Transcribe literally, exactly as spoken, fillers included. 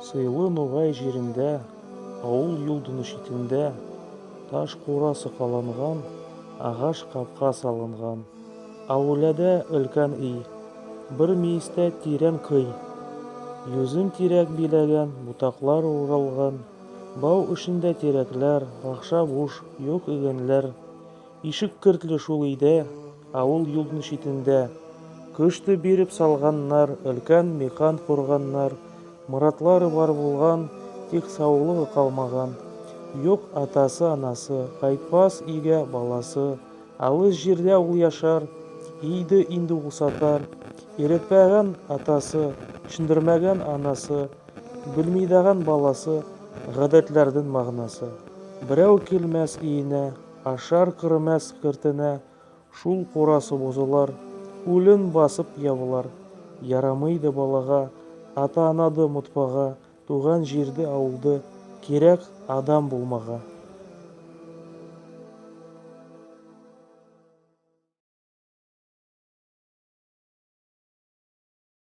Сыйлы ногай жеринде, авыл юлдынъ шетинде, таш корасы каланган, агаш капка салынган. Авылада уьлкен уьй, бир мийисте теренъ куьй. Юзим терек билеген, бутаклар оралган. Бав ишинде тереклер, бакша бош, йок игенлер. Эшик киртли шул уьйде, авыл юлдынъ шетинде. Куьшти берип салганлар, уьлкен мекан курганлар. Мыратлары бар болган, тек савлыгы калмаган. Йок атасы-анасы, кайтпас уьйге баласы. Алыс жерде ол яшар, уьйди энди усатар. Уьйретпеген атасы, туьсиндирмеген анасы. Билмейдаган баласы гадетлердинъ маьнеси. Бирев келмес уьйине, ашар кирмес киртине. Шул корасы бузылар, уьлин басып ябылар. Ярамайды балага ата-анады мутпага, тувган жерди, авылды, керек адам болмага.